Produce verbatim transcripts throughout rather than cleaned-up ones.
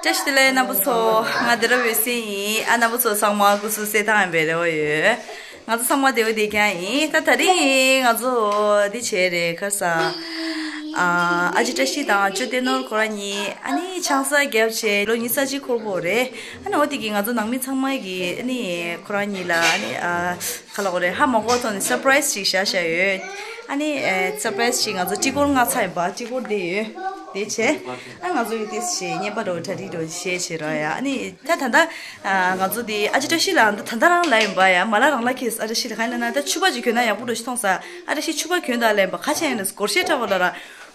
བཀྲ་ཤིས་བདེ་ལེགས་རྣམ་པ་ཚོ། ང་དེ་ར་འོད་ཟེར་ཡིན། ཨ་རྣམ་པ་ཚོ་ཚང་མ་སྐུ་གཟུགས་གསལ་ཐང་ཡང་བེ་རེ་བ་ཡོད། ང་ཚོ་ཚང་མ་བདེ་བོ་བདེ་རྐྱང་ཡིན། ད་ད་རིང་ང་ཚོ་འདི་བྱས་རེད་ཁ་ས། ཨ་ཅེ་བཀྲ་ཤིས་དང་ཅོ་བསྟན་ནོར་ཁོ་རང་གཉིས་ཨ་ནི་ཆང་ས་བརྒྱབ་བྱས་ལོ་ཉི་ཤུ་རྩ་གཅིག་འཁོར་བོ་རེད། ཨ་ནི་འོ་དེ་གི་ང་ཚོ་ནང་མི་ཚང་མ་གི་ཨ་ནི་ཁོ་རང་གཉིས་ལ་ཨ་ནི་ཨ། ཁ་ལག་རེད། ཧ་མ་གོ་ཐོག་ནས་སར་པ་རའི་སི་ཅིག་བཞག་བཞག་ཡོད། ཨ་ནི་ཨེ་སར་པ་རའི་སི་ཅིག་ང་ཚོ་ཊི་གོར་མངགས་ཚར་ཡིན་པ། ཊི་གོར་དེ་ཡོད། དེ་བྱས། ཨ་ང་ཚོ་གི་ཏིས་བྱས་བརྙན་པར་འདྲ་བོ་གྲ་སྒྲིག་འདྲ་བོ་བྱས་བྱས་ར་ཡ། ཨ་ནི་ད་ད་ལྟ་ཨ་ང་ཚོ་དེ་ཨ་ཅེ་བཀྲ་ཤིས་ལགས་ད་ད་ལྟ་རང་ལབ་ཡིན་པ་ཡ། མ་ལ་རང་ལ་ཁེས་ཨ་བཀྲ་ཤིས་ལགས་གང་ཡིན་ལབ་ན་ད་ཕྱུ་པ་ཅིག་གྱོན་ན་ཡག་པོ་འདྲ་ཞིག་མཐོང་ས། ཨ་བཀྲ་ཤིས་ཕྱུ་པ་གྱོན་དང་ལབ་ཡིན་པ། ག་བྱས་ཡིན་ན་སྒོར་གཞས་འཁྲབ་པ་ལ་ར།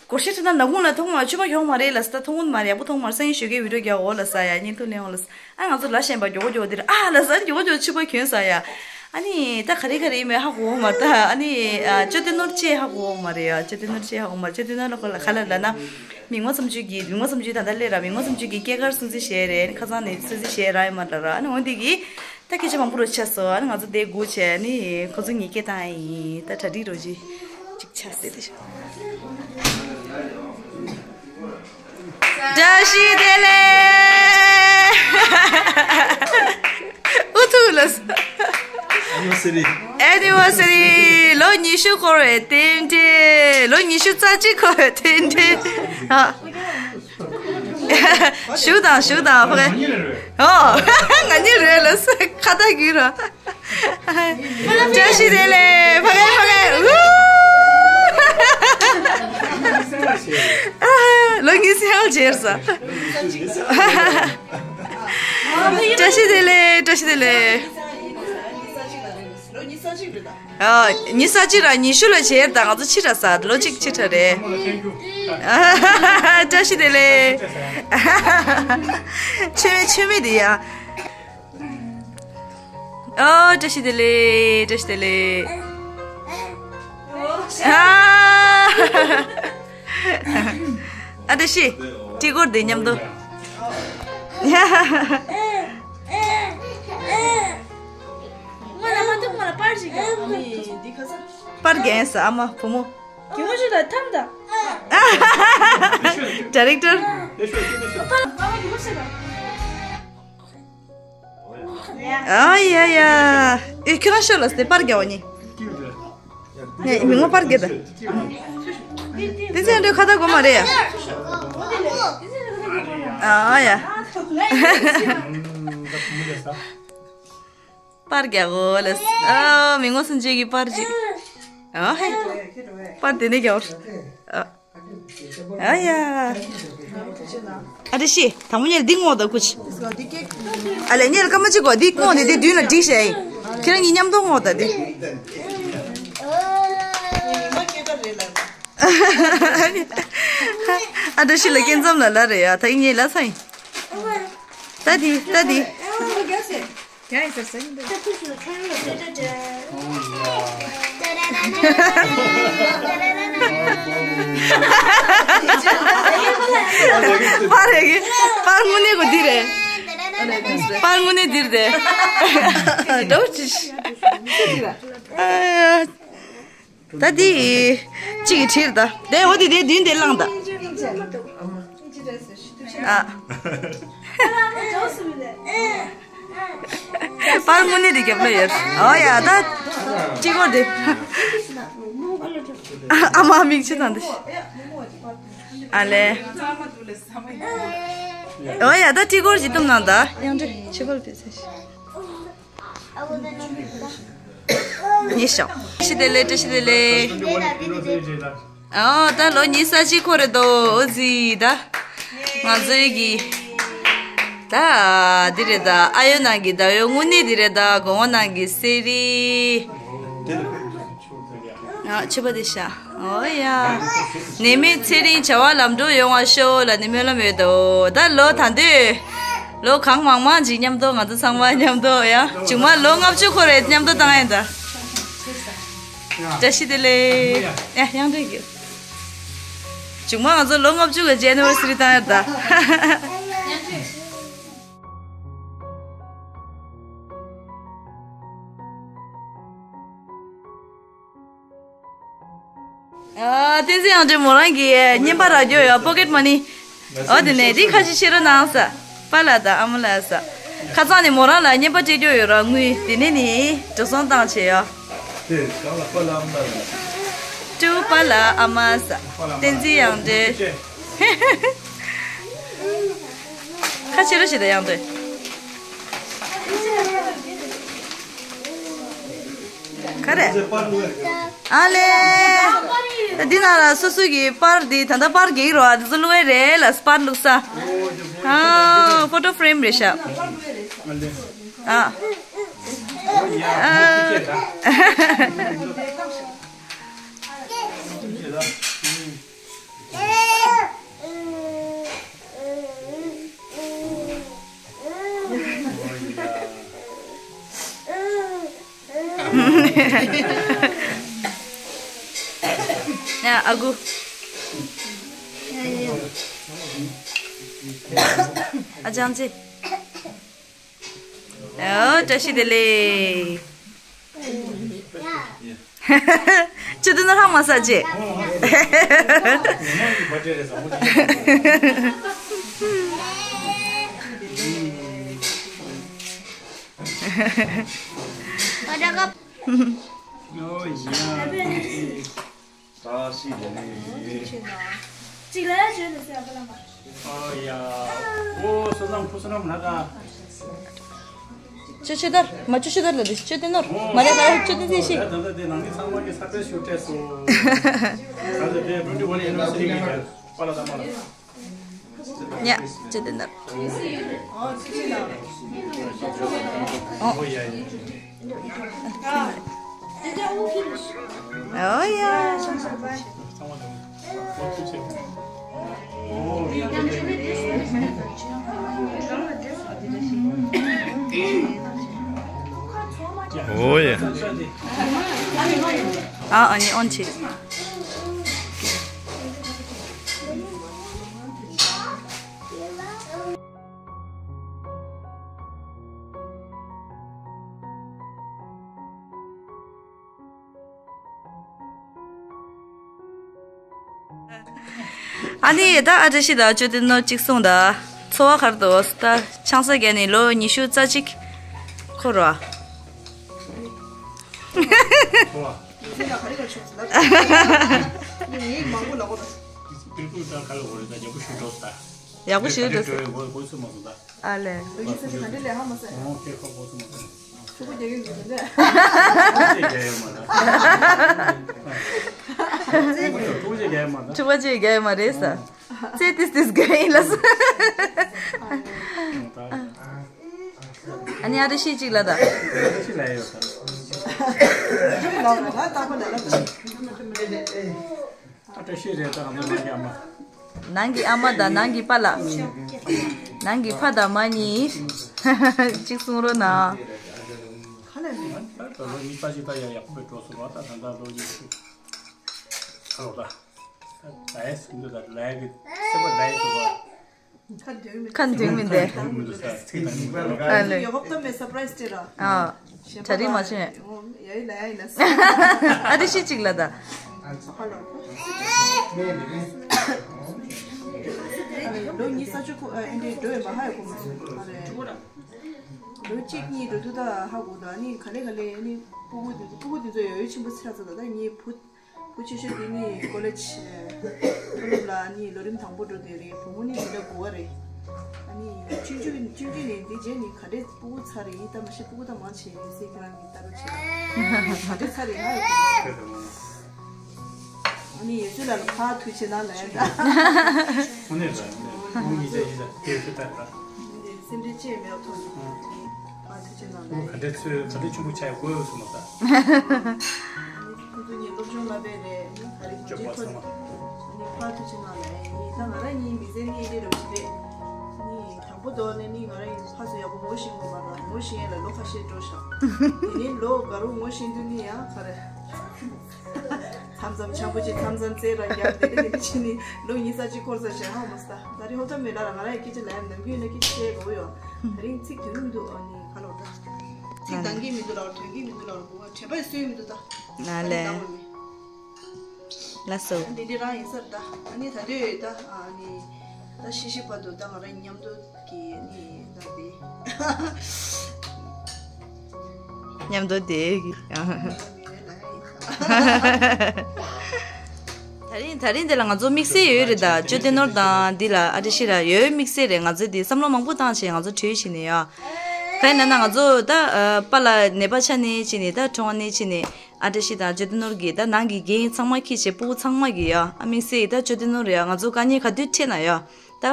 སྒོར་གཞས་འཁྲབ་ན་ནག་ཁུང་ལ་མཐོང་མ། ཕྱུ་པ་གྱོན་མ་རེད་ལབ་ས། ད་མཐོང་གི་མ་རེད། ཡག་པོ་མཐོང་མ་རེད། སང་ཉིན་ཞོགས་ཀས་བི་ཌིའོ་རྒྱག་འོ་ལབ་ས་ཡ། བརྙན་ཐུང་ལེན་འོ་ལབ་ས། ཨ་ང་ཚོ་ལ་ཞེན་པ་མགྱོགས་པོ་མགྱོགས་པོ་དེ་རེད། ཨ་ལ་ཟ་མགྱོགས་པོ་མགྱོགས་པོ་ཕྱུ་པ་གྱོན་ས་ཡ། ཨ་ནི་ད་ག་རེ་ག་རེ་མེད་ཧ་གོ་མ་རེད། ད་ཨ་ནི་ཨ་ཅོ་བསྟན་ནོར་ཅེས་ཧ་གོ་མ་རེད་ཡ། ཅོ་བསྟན་ནོར་ཅེས་ཧ་གོ་མ་རེད། ཅོ་བསྟན་ནོར་ལ་ཁོ་ལ་ག་ལ་ལ་ན། མིག་དམར་བསམ་ཆུ་གི། མིག་དམར་བསམ་ཆུ་ད་ལྟ་སླེབས་ར། མིག་དམར་བསམ་ཆུ་གི་སྐྱེས་སྐར་སྲུང་བརྩི་བྱས་རེད། ཁ་སང་ནས་སྲུང་བརྩི་བྱས་ར་ཡོད་མ་རེད་ལ་ར། ཨ་ནི་འོན་ཏེ་གི་ད་སྐད་ཆ་མང་པོ་རོ་ཆགས་སོང་། ཨ་ནི་ང་ཚོ་དེ་སྒུག་བྱས་ནི་ཁོ་ཚོ་ངེད་སྐད་བཏང་ཡིན། ད་གྲ་སྒྲིག་རོ་ཅི་ཅིག་ཆགས་སྲིད་དེ་ཤོག་བཀྲ་ཤིས་བདེ་ལེགས། ཨུ་ཐུག་ལ། ཨེ་ནི་ཝར་སི་རི། ཨེ་ནི་ཝར་སི་རི། ལོ་ཉི་ཤུ་འཁོར་བའི་རྟེན་འབྲེལ། ལོ་ཉི་ཤུ་རྩ་གཅིག་འཁོར་བའི་རྟེན་འབྲེལ། ཨ། བཞུགས་དང་བཞུགས་དང་ཕ་གི། ཨོ། ང་གཉིས་རེད་ལ་ས་ཁ་བཏགས་གྱིས་ར། བཀྲ་ཤིས་བདེ་ལེགས། ཕ་གི་ཕ་གི། ཨུ། ལོ་གཉིས་སེལ་བྱས་ས། བཀྲ་ཤིས་བདེ་ལེགས། བཀྲ་ཤིས་བདེ་ལེགས། ཨ། ཉི་ཤུ་རྩ་གཅིག་ར་ཉི་ཤུ་ལ་བྱས་ད་ང་ཚོ་ཕྱི་དྲགས་ས། ལོ་གཅིག་ཕྱི་དྲགས་རེད། བཀྲ་ཤིས་བདེ་ལེགས། མཆོད་མེ་མཆོད་མེ་དེ་ཡ། ཨོ་བཀྲ་ཤིས་བདེ་ལེགས། བཀྲ་ཤིས་བདེ་ལེགས། ཨ། ཨ་བཀྲ་ཤིས། ཊི་གོར་དེ་མཉམ་དུ། པར་རྒྱན་ས་ཨ་མ་བུ་མོ། ཌའི་རེག་ཊར། ཨ་ཡ་ཡ། ཨེ་ཁྱོད་རང་ཤོད་ལ་སྟེ་པར་རྒྱག་བ་ནི། ངས་མི་ངོ་པར་རྒྱག་ད། དེ་ཚེ་འདྲ་ཁ་ད་གོ་མ་རེད་ཡ། ཨ་ཡ། པར་རྒྱག་གོ་ལ། ཨ་མི་ངོ་སུན་ཅེ་གི་པར་ཅིག་ཨ་ཧེ། པར་དེ་ནས་རྒྱག་ཨ། ཨ་ཡ། ཨ་བཀྲ་ཤིས། དང་པོ་ཉལ་འདི་སྔོག་ད་ཀུ་ཅི། ཨ་ལས་ཉལ་སྐར་མ་གཅིག་གོ་འདི་སྔོག་ནས་འདི་མདུན་ལ་བསྒྲིགས་བྱས་ཡིན། ཁྱེད་རང་གཉིས་མཉམ་དུ་སྔོག་ད་འདི། ཨ་བཀྲ་ཤིས་ལ་སྐྱེ་མཚམས་ལ་ལ་རེད་ཡ། ད་ཡིན་ཉལ་ལ་ཚ་ཡིན། ད་འདི་ད་འདི། པར་རེ་གི་པར་དངོས་གནས་གོ་འདི་རེད། པར་དངོས་གནས་འདིར་དེ། འདྲ་བོ་ཅི་ཞིག་ད་འདི་གཅིག་གིས་བྲིས་ད། དེ་འོ་དེ་དེ་མདུན་དེ་བླངས་ད། ཨ། པར་དངོས་གནས་དེ་རྒྱབ་ལ་ཡོད། ཨོ་ཡ་ད། གཅིག་པོ་དེ། ཨ་མ་མིག་ཆུ་དང་དེ། ཨ་ལེ། ཨོ་ཡ་ད་ཊི་གོར་ཅིག་བཏུམ་གནང་ད། ཡང་འདྲ་ཕྱི་པར་དེ་ཚེ། ཉེ་ཞོག་ཤི་དེ་ལེ་ཏྲི་ཤི་དེ་ལེ། ཨོ་ད་ལོ་ཉི་ཤུ་རྩ་གཅིག་འཁོར་རེད་དོ། ཨོ་ཟི་ད། ང་ཚོའི་གི་ད་འདི་རེད་ད། ཨ་ཡོ་ནང་གི་ཟླ་བའི་དངོས་གནས་འདི་རེད་ད། དགོང་མོ་ནང་གི་གསེར་རི། ཨ་ཕྱུ་པ་དེ་ཤ། ཨོ་ཡ། ནད་མེད་ཚེ་རིང་བྱ་བ་ལམ་འགྲོ་ཡོང་བ་ཤོག་ལབ་ནས་སྨོན་ལམ་ཡོད་དོ། ད་ལོ་ད་འདོད། ལོ་གང་མང་མང་ཅིག་མཉམ་དུ་ང་ཚོ་ཚང་མ་མཉམ་དུ་ཡ། མཇུག་མ་ལོ་ལྔ་བཅུ་འཁོར་རེད་མཉམ་དུ་བཏང་ཡིན་ད། བཀྲ་ཤིས་བདེ་ལེགས། ཡ་ཡང་འདྲ་གི། མཇུག་མ་ང་ཚོ་ལོ་ལྔ་བཅུ་གི་ཇེ་ནི་ཝར་སི་རི་བཏང་ཡོད་ད། ཨ་བསྟན་འཛིན་དབྱངས་ཅན་མོ་རང་གིས་བརྙན་པར་རག་རྒྱུ་ཡོད། པོ་ཀེད་མ་ནི། ཨོ་དེ་ནས་རི་ཁ་ཤས་ཤེས་རོགས་གནང་ས། པཱ་ལགས་དང་ཨ་མ་ལགས་ས། ཁ་སང་ནས་མོ་རང་ལ་རྔན་པ་སྤྲད་རྒྱུ་ཡོད་ར་དངུལ་དེ་ནས་ནི་འགྲོ་སོང་བཏང་བྱས་ཡོད། དེ་གང་ལ་པཱ་ལགས་ཨ་མ་ལགས་ལ། ཀྲུའུ་པཱ་ལགས་ཨ་མ་ས། བསྟན་འཛིན་དབྱངས་སྒྲོན། ཁ་ཕྱི་རུ་ཞིག་དང་དབྱངས་སྒྲོན། ག་རེ། ཨ་ལེ། འདི་ནང་ལ་སོ་སོ་གི་པར་འདི་ད་ལྟ་པར་རྒྱག་གི་རོ། འདི་ཚོ་བླུག་ཡས་རེད་ལ་པར་བླུག་ས། ཨ། ཕོ་ཊོ་ཕེ་རེམ་རེད་ཤག་ཨ། ཨ། ཡ། ཨ་ཁུ། ཨ་ཅང་ཅེ། ཨོ། བཀྲ་ཤིས་བདེ་ལེགས། ཁྱོད་དེ་ནོར་ཧང་མ་ས་ཅེ། ཨོ་ཡ། ད་ཤི་རེད། གཅིག་ལ་བྱོས་ནས་ཟེར་བ་ལ་མ། ཨོ་ཡ། ཨོ་བསོད་ནམས་ཕུན་སུམ་ཚོགས་ལ་ད། ཅོ་ཅོ་དར། མ་ཅོ་ཅོ་དར་ལ་དེ་ཅོ་དེ་ནོར། མ་རེད་མ་རེད། ཅོ་དེ་དེ་ཤི། ད་ད་དེ་ནང་མི་ཚང་མ་གི་ས་པེ་ཤུ་ཏྲེ་སོ། ད་དེ་དེ་ཊུ་ཝེན་ཊི་ཝན་ཨེ་ནི་བར་སི་ཊི་རི་གི་པཱ་ལགས་དང་མ་ལགས། ཉ་ཅི་དེ་འདྲ། ཨོ་ཡ་ཡ། ཨོ་ཡ། ཨོ་ཡ། ཨ་ཨ་ནི་ཨོན་ཆི། ཨ་ནི་ད་ཨ་བཀྲ་ཤིས་དང་ཅོ་ཏི་ནོ་གཅིག་གསུངས་ད། འཚོ་བ་ག་རེ་འདུག་ད་ཆང་ས་བརྒྱབ་ནས་ལོ་ཉི་ཤུ་རྩ་གཅིག་འཁོར་བ། ཡག་པོ་ཞིག་འདུག་ཨ་ལས། ལོ་ཉི་ཤུ་རྩ་གཅིག་ག་འདྲ་ལས་ཧ་མ་སོང་། ཕྲུ་གུ་རྒྱག་གི་འདུག་ཟེར་ནས། ཕྲུ་གུ་རྒྱག་ཡོད་མ་རེད། ཕྲུ་གུ་རྒྱག་ཡོད་མ་རེད་ས། ཚེ་ཏིས་ཏིས་རྒྱག་ཡིན་ལ་ས། ཨ་ནི་ཨ་རི་ཤི་གཅིག་ལ་ད། ཨ་རི་ཤི་ལ་ཡོད་ས། ཨ་བཀྲ་ཤིས་རེད་ད། ཨ་མ་ནང་གི་ཨ་མ། ནང་གི་ཨ་མ་དང་ནང་གི་པཱ་ལགས། ནང་གི་ཕ་དང་མ་གཉིས། གཅིག་གསུང་རོགས་གནང་། ད་ལོ་གཉིས་པ་ཅིག་ད་ཡ་ཡག་པོ་འགྲོ་སོང་བ། ད་ད་ད་ལོ་གཉིས་ཤིག་ཨ་ལོ་ད། ད་ཡ་སུན་དུ་ད་ལ་ཡ་གི་སེམས་པ་ད་ཡ་སུ་བ། ཁ་འདོན་མི་ཁ་འདོན་མི་འདུག་འདོན་མི་འདུག་ས། ཚིག་དང་མི་འདུག་ཨ་ལེ། ཡོ་ཧོབ་ཏོ་མེ་སར་པ་རའི་སི་སྟེ་ར། ཨ། གྲ་སྒྲིག་མ་བྱས། ཡ་ཡི་ལ་ཡ་ཡི་ལ་ས། ཨ་དེ་ཤི་གཅིག་ལ་ད། ཧ་ལོ། ལོ་གཉིས་ས་ཆུ་ཁོ་ཨ་འདྲེ་འགྲོ་ཡོད་མ་ཧ་ཡོད་གོ་མ་སོང་། ཨ་རེ། ལོ་གཅིག་གཉིས་འགྲོ་དུས་ད་ཧ་གོ་ད་ནི་ག་ལེ་ག་ལེ་ནི་སྤུ་གུ་དེ་ཚོ་སྤུ་གུ་དེ་ཚོ་ཡ་ཡོ་ཆེན་པོ་ཆགས་ཚར། ད་ད་ངའི་བུ། བུ་ཆེ་ཤོས་དེ་ནི་ཀོ་ལེཇ་མཐོ་སློབ་ལ་ནི་ལོ་རིམ་དང་པོ་འགྲོ་དེ་རེད། བུ་མོ་ནི་དེ་འདྲ་དགུ་བ་རེད། ཨ་ནི་ཆུང་ཆུང་ཆུང་ཆུང་ནས་འདི་རྗེས་ནི་ག་འདྲས་སྤུ་གུ་ཚ་རེད་ཡིན་ད་མ་ཤེས། སྤུ་གུ་ད་མང་ཆེ་ཡིན་སྲིད་ཁྱེད་རང་གི་ལྟ་རོགས་བྱེད་ག་འདྲས་ཚ་རེད་ཧ་ཡོད་གི་མ་སོང་། ཨ་ནི་ཡོད་ཚོད་ལ་ལ་ཕར་ཐུག་བྱེད་ན་ལ་ཡ་ད། ཨ་ནི་ད་ཨ་ནི་ད་ཨ་ནི་ད་ཡོད་ཚོད་ལྟར་ད། སེམས་ཁྲལ་ཅི་ཡང་མེད་པ་ཐོག་ནས་ཕར་ཐུག་བྱེད་ན་ལ་ཡ། ག་འདྲས་ཚོད་ག་འདྲས་ཆུང་པོ་ཆགས་ཡོད་དགོས་ཡོད་སོང་མ་ད། ཁོ་ཚོ་གཉིས་སློབ་སྦྱོང་བསླབ་པའི་རེད། ཨ་ནི་ག་རེ་གི་ཅོག་པ་ཚང་མ། ཨ་ནི་ཕར་ཐུག་ཕྱིན་ནང་ལ་ཨེ་ཡིན་ད་ང་རང་གཉིས་མི་ཚེ་གཉིས་འདི་རུ་ཞིག་རེད། ཨ་ནི་དང་པོ་དོ་ནས་ནི་ང་རང་གཉིས་ཕར་ཚུར་ཡག་པོ་ངོ་ཤེས་ངོ་མ་ར་ངོ་ཤེས་ཡས་ལ་ལོ་ཁ་ཤས་འགྲོ་ཤག་དེ་ནས་ལོ་དགའ་རུ་ངོ་ཤེས་དུས་ནི་ཡང་ག་རེ། མཚམས་མཚམས་ཆང་པོ་ཅིག་མཚམས་མཚམས་རྩེད་ར་རྒྱག་དེ་འདྲ་དེ་འདྲ་ཕྱིན་ནི་ལོ་གཉིས་ས་གཅིག་འཁོར་ས་ཞེ་ཧ་མ་སོང་ད། ད་རེས་ཧོབ་ཐབས་མེད་ལ་ར་ང་རང་ཡང་སྐད་ཆ་ལབ་ཡ་ནམ་རྒྱུན་ཡིན་ན་སྐད་ཆ་བཤད་དགོས་ཡོད། དེ་རིང་ཚིག་དོན་མི་འདུག་ཨ་ནི་ག་ལོར་ད། ཚིག་འདང་གི་མི་འདུག་ལ་དོན་གྱི་མི་འདུག་ལ་དྲན་པ་ཡི་སོས་མི་འདུག་ད། ན་ལེ། ལ་སོ། འདི་འདི་རང་ཡིན་ས་རེད་ད། ཨ་ནི་ད་དུས་ད་ཨ་ནི། ད་ཤི་ཤི་བར་དུ་ད་ང་རང་མཉམ་དུ་གི་ནི་ད་དེ། མཉམ་དུ་དེ་གི། ད་རིང་ད་རིང་འདི་ལ་ང་ཚོ་དམིགས་བསལ་ཡོད་རེད། ད་ཅོ་ཏི་ནོར་དང་འདི་ལ་ཨ་ཏི་ཤི་ལ་ཡོད་དམིགས་བསལ་རེད། ང་ཚོ་འདི་བསམ་བློ་མང་པོ་བཏང་བྱས་ང་ཚོ་གྲོས་བྱས་ནས་ཡོད། གང་ཡིན་ན་ང་ཚོ་ད་པཱ་ལགས་ནད་པ་ཆགས་ནས་ཕྱིན་ནས་ད་གྲོངས་ནས་ཕྱིན་ནས། ཨ་ཏི་ཤི་དང་ཅོ་ཏི་ནོར་གྱིས་ད་ནང་གི་འགན་ཚང་མ་འཁྱེར་བྱས། སྤུ་གུ་ཚང་མ་གིས་ཡ། ཨ་དམིགས་བསལ་ད་ཅོ་ཏི་ནོར་ཡ་ང་ཚོ་དཀའ་ངལ་ག་དུས་འཕྲད་ན་ཡ། ད་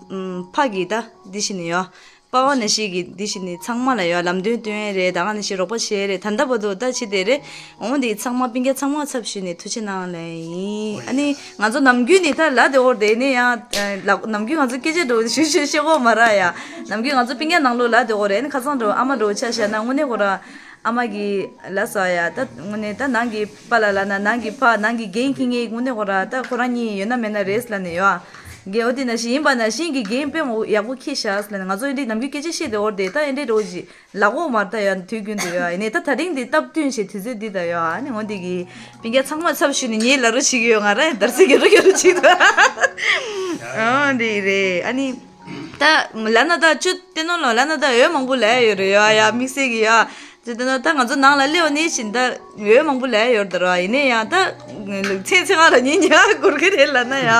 ཨམ་ཕ་གིས་ད་འདི་བྱས་ནས་ཡ། པཱ་ཕ་ནང་བཞིན་གྱིས་འདི་བྱས་ནས་ཚང་མ་ལ་ཡ་ལམ་སྟོན་སྟོན་རེད། ད་ག་ནང་བཞིན་རོགས་པ་བྱས་རེད། ད་ལྟ་བར་དུ་ད་བྱས་དེ་རེད། འོ་འདི་ཚང་མ་སྤུན་ཀྱག་ཚང་མ་ཚབ་ཞུས་ནས་ཐུགས་རྗེ་གནང་ལབ་ཡིན། ཨ་ནི་ང་ཚོ་ནམ་རྒྱུན་ནས་ད་ལབ་བསྡད་ཡོད་རེད། ནས་ཡང་ལབ་ནམ་རྒྱུན་ང་ཚོ་སྐད་ཆ་འདྲ་བོ་ཞུ་ཞུ་བཤད་ཀྱི་ཡོད་མ་རེད་ཡ། ནམ་རྒྱུན་ང་ཚོ་སྤུན་ཀྱག་ནང་ལོགས་ལབ་བསྡད་ཡོད་རེད། ཨ་ནི་ཁ་སང་འདྲ་བོ་ཨ་མ་འདྲ་བོ་ཆ་བཞག་ན་དངོས་གནས་ཁོ་རང་ཨ་མ་གི་ལ་སོགས་ཡ། ད་དངོས་གནས་ད་ནང་གི་པཱ་ལགས་ལབ་ན་ནང་གི་ཕ་ནང་གི་འགན་འཁྱེར་མཁན་དངོས་གནས་ཁོ་རང་ད་ཁོ་རང་གཉིས་ཡོད་ན་མེད་ན་རེད་ལབ་ནས་ཡོད། འགན་འོ་དེ་ནང་བཞིན་ཡིན་པ་ནང་བཞིན་གྱི་འགན་དཔེ་མོ་ཡག་པོ་འཁྱེར་ཤག་ལབ་ནས། ང་ཚོ་འདི་ནམ་རྒྱུན་སྐད་ཆ་བཤད་བསྡད་ཡོད་རེད། ད་ཨེ་འདྲའི་འདྲ་བོ་ཞིག་ལབ་ཀྱི་ཡོད་མ་རེད། ད་ཡ་དུས་རྒྱུན་དུ་ཡོད། ཡིན་ནའི་ད་ད་རིང་འདི་སྟབས་བསྟུན་བྱས་དུས་ཚོད་འདི་ད་ཡོད། ཨ་ནི་འོ་འདི་གི་སྤུན་ཀྱག་ཚང་མ་ཚབ་ཞུས་ནས་ངས་ལབ་རོགས་བྱེད་ཀྱི་ཡོད། ང་རང་ཡང་དར་ཚིག་རྒྱག་རོགས་རྒྱག་རོགས་བྱེད་ཀྱི་འདུག་འོ་འདི་རེད། ཨ་ནི། ད་ལབ་ན་ད་ཅོ་ཏི་ནོར་ལ་ལབ་ན་ད་འོས་མང་པོ་ལབ་ཡ་ཡོད་རེད། ཡ་ཡ་དམིགས་བསལ་གྱི་ཡ། ཅོ་ཏི་ནོར་ད་ང་ཚོ་ནང་ལ་སླེབས་ནས་བཞིན་ད་འོས་མང་པོ་ལབ་ཡ་ཡོད་རེད་ད་ར། ཡིན་ནའི་ཡང་ད་ཚེ་ཚེ་སྔ་ལ་ཉིན་ཉག་འགོར་གི་རེད་ལབ་ན་ཡ། ཨ་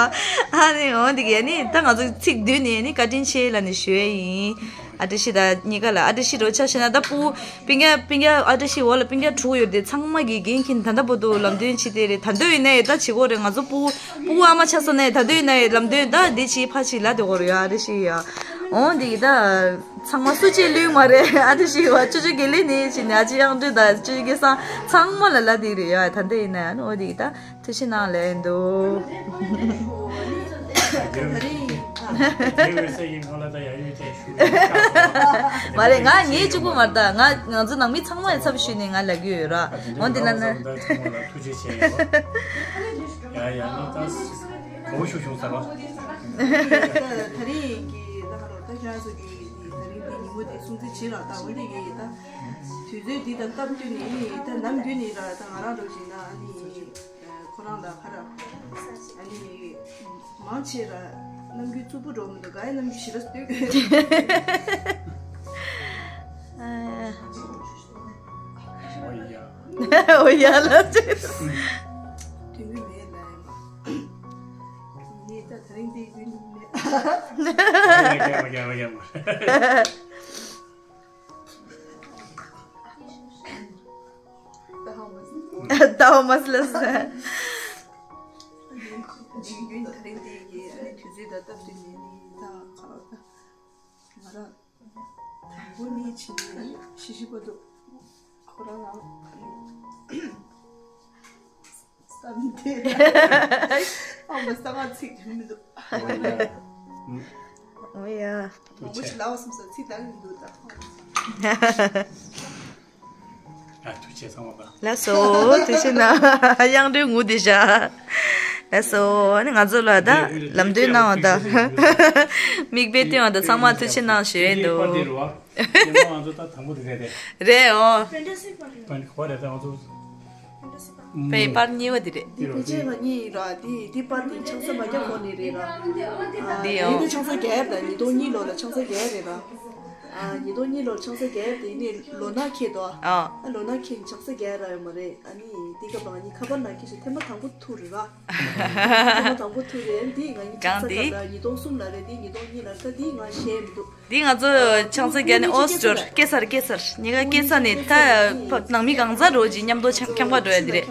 ནི་འོ་འདི་གི་ཨ་ནི་ད་ང་ཚོ་ཚིག་བསྡུས་ནས་ནི་བཀའ་དྲིན་ཆེ་ལབ་ནས་ཞུ་ཡ་ཡིན། ཨ་ཏི་ཤི་ད་གཉིས་ཀ་ལ། ཨ་ཏི་ཤི་རོ་ཆ་བཞག་ན་ད་སྤུ་སྤུན་ཀྱག་སྤུན་ཀྱག་ཨ་ཏི་ཤི་འོག་ལ་སྤུན་ཀྱག་དྲུག་ཡོད་དེ་ཚང་མ་གི་འགན་འཁྱེར་ད་ལྟ་བར་དུ་ལམ་སྟོན་བྱེད་དེ་རེད། ད་འདོད་ཡིན་ནའི་ད་བྱེད་དགོས་རེད། ང་ཚོ་སྤུ་སྤུ་གུ་ཨ་མ་ཆགས་ས་ནས་ད་འདོད་ཡིན་ནའི་ལམ་སྟོན་ད་འདི་བྱེད་ཕ་བྱེད་ལབ་བསྡད་ཡོད་རེད། ཨ་ཏི་ཤི་ཡ། འོ་འདི་གི་ད་ཚང་མ་སུ་གཅིག་ལུས་མ་རེད། ཨ་ཏི་ཤི་བ་ཅོ་ཅོ་དགེ་ལེགས་ནས་བྱས་ནས་ཨ་ཅེ་དབྱངས་སྒྲོན་དང་ཅོ་ཅོ་སྐལ་བཟང་ཚང་མ་ལ་ལབ་བསྡད་རེད་ཡ། ད་འདོད་ཡིན་ནའི་ཨ་ནི་འོ་འདི་གི་ད། ཐུགས་རྗེ་གནང་ལབ་འདུག་མ་རེད། ང་ངས་གཅིག་པུ་མ་རེད། ད་ང་ང་ཚོ་ནང་མི་ཚང་མ་ཡི་ཚབ་ཞུས་ནས་ང་ལབ་ཀྱི་ཡོད་ར། འོ་འདི་ལ་ན། ཚང་མ་ལ་ཐུགས་རྗེ་ཆེ་ཡོད། ཡ་ཡ་ནི་ད་ག་བོ་ཤུགས་བྱུང་ས་ར། ད་རིང་གི་ད་ག་རོ་ད་ཁྱེད་རང་ཚོ་གི་ད་རིང་འདི་ཉིན་མོ་འདི་སྲུང་བརྩི་བྱེད་ར། ད་འོ་འདི་གི་ད་དུས་ཚོད་འདི་དང་སྟབས་བསྟུན་ནས་ད་ནམ་རྒྱུན་ནས་ར། ད་ང་རང་འདྲ་བོ་ཞིག་ན་ཨ་ནི། ཁོ་རང་ལ་ཁ་ར། ཨ་ནི། མང་ཆེ་ར། ནམ་རྒྱུན་རྩུབ་པོ་འགྲོ་མི་འདུག་ག་ཡ་ནམ་རྒྱུན་ཞི་ར་སྟོད་གི། ཨོ་ཡ། ཨོ་ཡ་ལ་ཅི། དུས་མི་མེད་ལ་ཡ་མ། ངས་ད་ད་རིང་འདི་ཡིན་མེད། ཨོ་ཡ་ཨོ་ཡ་ཨོ་ཡ་ཨོ་ཡ། ད་ཧ་མ་སི། ད་ཧ་མ་སི་ལ་ས། འཇིག་རྟེན་ད་རིང་འདི་གི་ཨ་ནི་དུས་ཚོད་ད་སྟབས་བསྟུན་ནས་ནི་ད་ཁ་ལོ་ད་ང་རང་དང་པོ་ནི་ཕྱིན་ནས་ཤི་ཤི་བར་དུ་ཁོ་རང་ལ་ཨ་ནི། བསམ་སྟེ། ཨ་མ་ས་ང་ཚིག་མི་འདུག་འོ་ཡ། མང་པོ་ཞིག་ལབ་བསམ་ས་ཚིག་ལབ་མི་འདུག་ད། ཨ་ཐུགས་རྗེ་ཆེ་ཚང་མ་ལ། ལགས་སོ་ཐུགས་རྗེ་གནང་། དབྱངས་སྒྲོན་ངུ་བསྡད་བཞག་ལགས་སོ་ཨ་ནི་ང་ཚོ་ལ་ད་ལམ་སྟོན་གནང་བ་ད། མིག་དཔེ་སྟོན་བ་ད་ཚང་མ་ཐུགས་རྗེ་གནང་ཞུ་ཡས་འདུག་ང་ཚོ་ད་དང་པོ་དེ་རེད་དེ། རེད་འོ། ཕན་ཊ་སི་པར་ལ། ཕན་ཊ་སི་པར། པའི་པར་གཉིས་པ་འདི་རེད། འདི་ཕལ་ཆེར་ང་གཉིས་ར། འདི་འདི་པར་འདི་ཆང་ས་མ་རྒྱག་གོང་ནས་རེད་ར། འདི་ཡང་། འདི་ཆང་ས་རྒྱག་ཡ་རེད་ད། ཉིས་སྟོང་གཉིས་ལོ་ལ་ཆང་ས་རྒྱག་ཡ་རེད་ར། ཨ་ཉིས་སྟོང་གཉིས་ལོ་ལ་ཆང་ས་རྒྱག་ཡ་དེ་ནས་ལོ་ན་ཁེལ་དོ། ཨ་ལོ་ན་ཁེལ་ཆང་ས་རྒྱག་ཡ་ར་ཡོད་མ་རེད། ཨ་ནི་འདི་སྐབས་ལ་ང་གཉིས་ཁ་པར་ནང་ཁེལ་ཞིག་ཐེངས་མ་དང་པོ་ཐུག་རེད་ར། ཐེངས་མ་དང་པོ་ཐུག་རེད། འདི་ང་གཉིས་ཆང་ས་སྐབས་ར་ཉིས་སྟོང་གསུམ་ལ་རེད། འདི་ཉིས་སྟོང་གཉིས་ལ་རེད། ད་འདི་ང་ཤེས་མི་འདུག་འདི་ང་ཚོ་ཆང་ས་རྒྱག་ནས་ཨོ་སི་ཀྲོར་ཀེ་སར་ཀེ་སར་ཉི་ག་ཀེ་སར་ནས་ད་ནང་མི་གང་ཟག་རོ་ཅིག་མཉམ་དུ་ཆང་ཁང་པ་འགྲོ་ཡ་འདི་རེད།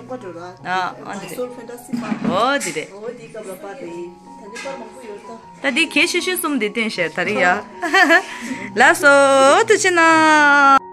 ཨ་ཨ་འདི་རེད། ཨོ་འདི་རེད། ད་འདི་གལ་ཆེ་ཤོས་གསུམ་འདི་སྟོན་ཤེར་ད་རེད་ཡ། ལགས་སོ་ཐུགས་རྗེ་གནང་།